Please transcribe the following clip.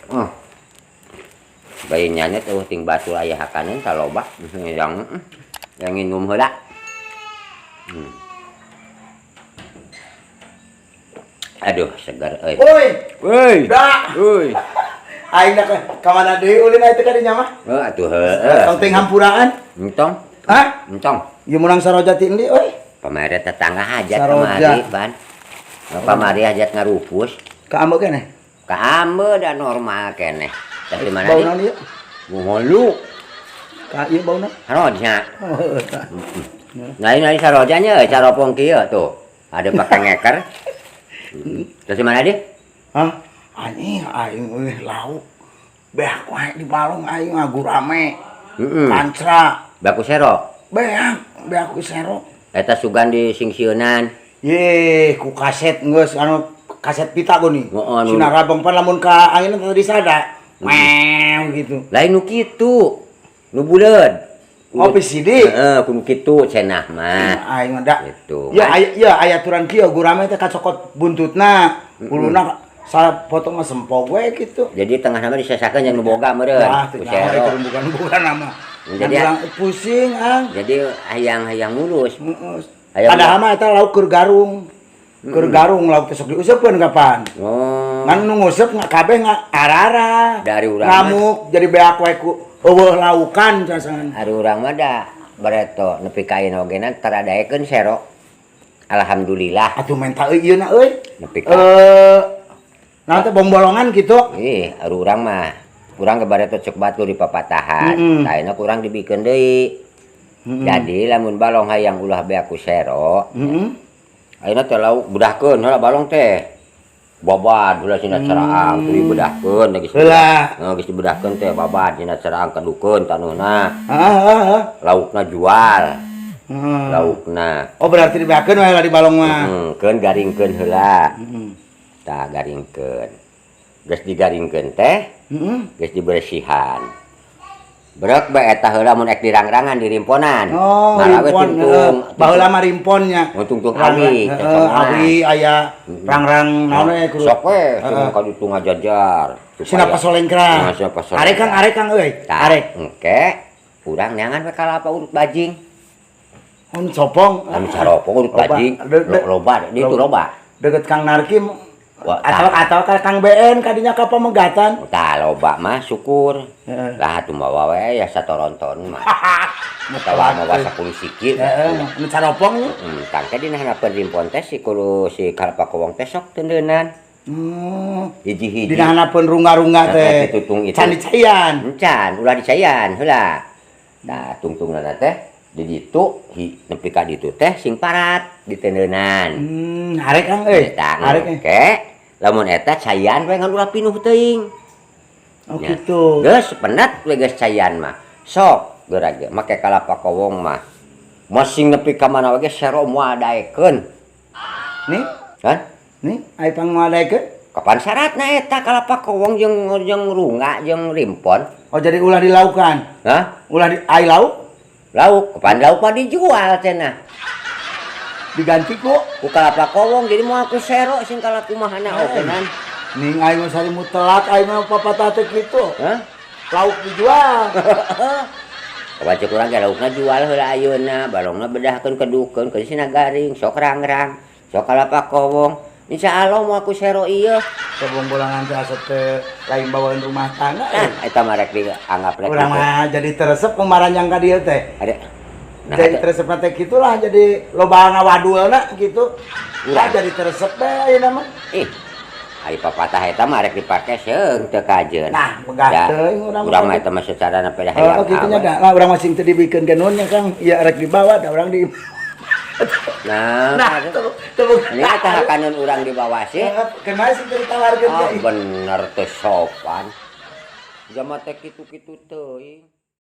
Oh. Bayi nyanya tuh ting batu aya hakaneun taloba yang yang nginum heula. Aduh, segar euy. Woi, Woi. dah. Woi. Aing dah ka mana deui ulin aya teh ka dinya mah? Heuh atuh heueuh. Tong ting hampuraan. Entong, Hah? Entong. Ieu meunang saroja ti endi euy? Pamari tetangga hajat Saroja. kamari, Ban. Pamari hajat ngarupus. Ka ameu keneh? Ka ameu da normal keneh. Tapi mana Bau di? naon ieu? Ngolu. Ka ieu bauna. Saroja. Oh, heueuh, tah. Nah, ini sarojanya euy, saropong kieu tuh. Ada pakai ngeker. Terus mana dia? Hah? Anjing aing euy lauk. Beak wae di balong aing ngagurame. Heeh. Kancra. Baku sero. Beak, beak ku sero. Eta sugan di singsieunan. Ye, ku kaset geus anu kaset pita geuning. Heeh, anu. Sinar rabong pan lamun ka angin tadi sada. Meow gitu. Lain nu kitu. Nu buleud. Oh, VCD. Heeh, kudu kitu cenah mah. Aing mah da. Gitu. Ya aya ya aya aturan kieu gurame teh kacokot buntutna, huluna salah potong mah sempog we gitu. Jadi tengah nama disesakeun yang nu boga meureun. Nah, Ku teu nyaho sero. itu bukan-bukan nama. Jadi- Jadi pusing ang. Jadi hayang-hayang mulus. Heeh. Hayang Padahal mah eta lauk keur garung. Keur garung lauk teh sok diuseupeun kapan. Oh. Ngan nu nguseup kabeh arara. Dari urang mah. Ngamuk jadi beak we ku eueuh laukan sasangan. Ari urang mah da bareto nepi ka ayeuna oge na taradaekeun sero. Alhamdulillah. Atuh menta euy ieu na euy. Nepi ka Naon teh bombolongan gitu. Ih, ari urang mah urang ke bareto cek batu di papatahan. Tah ayeuna kurang dibikeun deui. Jadi lamun balong hayang ulah beak ku sero, ayeuna teh lauk bedahkeun heula balong teh. Babad heula cenah ceraang tuluy bedahkeun geus. Heula. Heeh, geus dibedahkeun teh babad cenah ceraang kedukeun tanuhna. Heeh. Laukna jual. Heeh. Laukna. Oh, berarti dibeakeun we lah di balong mah. Heeh, keun garingkeun heula. Tah garingkeun. Geus digaringkeun teh, geus dibersihan. Brek bae eta heula mun ek dirang-rangan dirimponan. Oh, Ngarawe rimpon. tungtung. Heeh. Baheula mah rimponnya. Oh, tungtung awi, Heeh, awi aya rang-rang naon we kudu. Sok we, sing ka ditu ngajajar. Sina pasolengkrang. Nah, sina pasolengkrang. Arek Kang, arek Kang euy. Tah, Arek. engke urang nyangan we kalapa urut bajing. Anu copong. Anu saropong urut Loba. bajing. Loba, di itu loba. Deket Kang Narkim Wah, atau ka Kang BN kadinya ka Pamegatan. Tah loba mah syukur. Heeh. Lah atuh mawa we ya satoronton mah. Atawa mawa 10 siki. Heeh, anu caropong nya. Tangke dina hanapeun rimpon teh si kudu si kalapa kowong teh sok teundeunan. Hiji-hiji. Dina hanapeun rungga-rungga teh. Heeh, titutung itu. Can dicayan. Encan, ulah dicayan heula. Nah, tungtungna teh di ditu nepi ka ditu teh sing parat diteundeunan. Arek Kang euy. Eta Arek euy. engke lamun eta cayan we ngan ulah pinuh teuing. Oh Ya. gitu. Geus penat we geus cayan mah. Sok geura ge make kalapa kowong mah. Masing nepi ka mana we ge sero moal daekeun. Nih, Kan? nih ai pang moal daekeun? Kapan syaratna eta kalapa kowong jeung jeung runga jeung rimpon? Oh, jadi ulah dilaukan. Hah? Ulah di ai lauk Lauk, kapan lauk mah dijual cenah. Diganti ku Ku kalapa kowong jadi moal ku sero sing kalakumahana oge nan. Ning aing mah sari mutelak aing mah papatah teh kitu. Hah? Lauk dijual. Kapan cek urang ge laukna jual heula ayeuna, balongna bedahkeun kedukeun ke sina garing, sok rang-rang, sok kalapa kowong. Insya Allah moal ku sero ieu. Kebombolangan teh asa teh lain bawaan rumah tangga. Nah, eta mah rek dianggap rek Urang gitu. mah jadi teresep kumaranjang ka dieu teh. Ada. Nah, Jadi ada. teresep teh kitulah jadi loba ngawadulna gitu. Urang. Lah jadi teresep teh ayeuna mah. Ih. Ari papatah eta mah rek dipake seung teu kajeun. Nah, megah Da, teuing urang mah. Urang mah eta mah secara na pada Oh, hayang oh kitu nya awet. da. Lah urang masing teu dibikeun genun nya Kang. Ieu rek dibawa da urang di Nah, Nah, tuh tuh. ini eta hakaneun urang dibawa sih. Kenapa sih teu ditawarkeun Ah, teh? bener teh sopan. Jama teh kitu-kitu teuing.